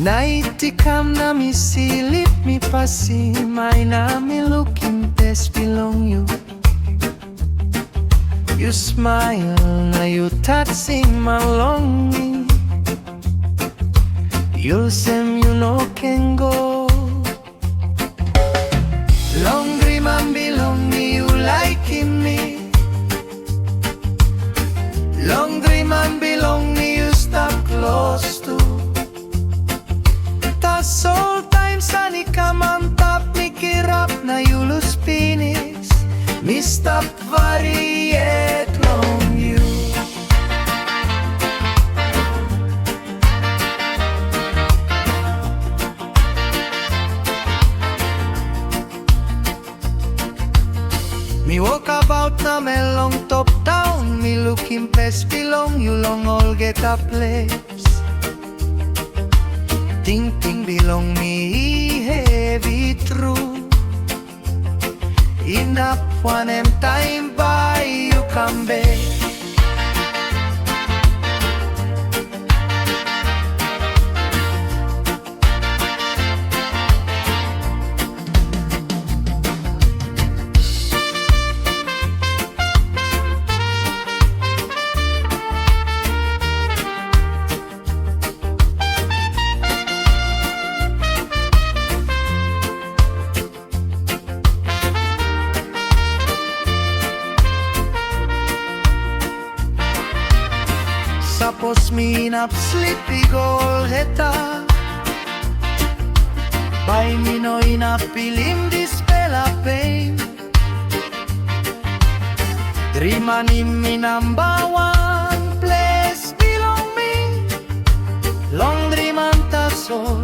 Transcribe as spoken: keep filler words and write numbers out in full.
Nait i kam na mi slip, mi pasim ai na mi lukim pes bilong yu. Yu smail na yu tasim man long mi. Yu olsem yu no ken go. Long driman bilong mi yu laikim mi. Long driman bilong mi yu stap klostu. Tasol taim san i kam antap mi kirap na yu lus pinis. Mi stap wari yet long yu. Mi wokabaut namel long top taun, mi lukim pes bilong yu long olgeta ples. Tingting bilong mi i hevi tru. Inap wanem taim bai yu kam bek. Sapos mi inap slip i go olgeta, bai mi no inap pilim dispela pein. Driman i mi namba wan ples bilong mi, long driman tasol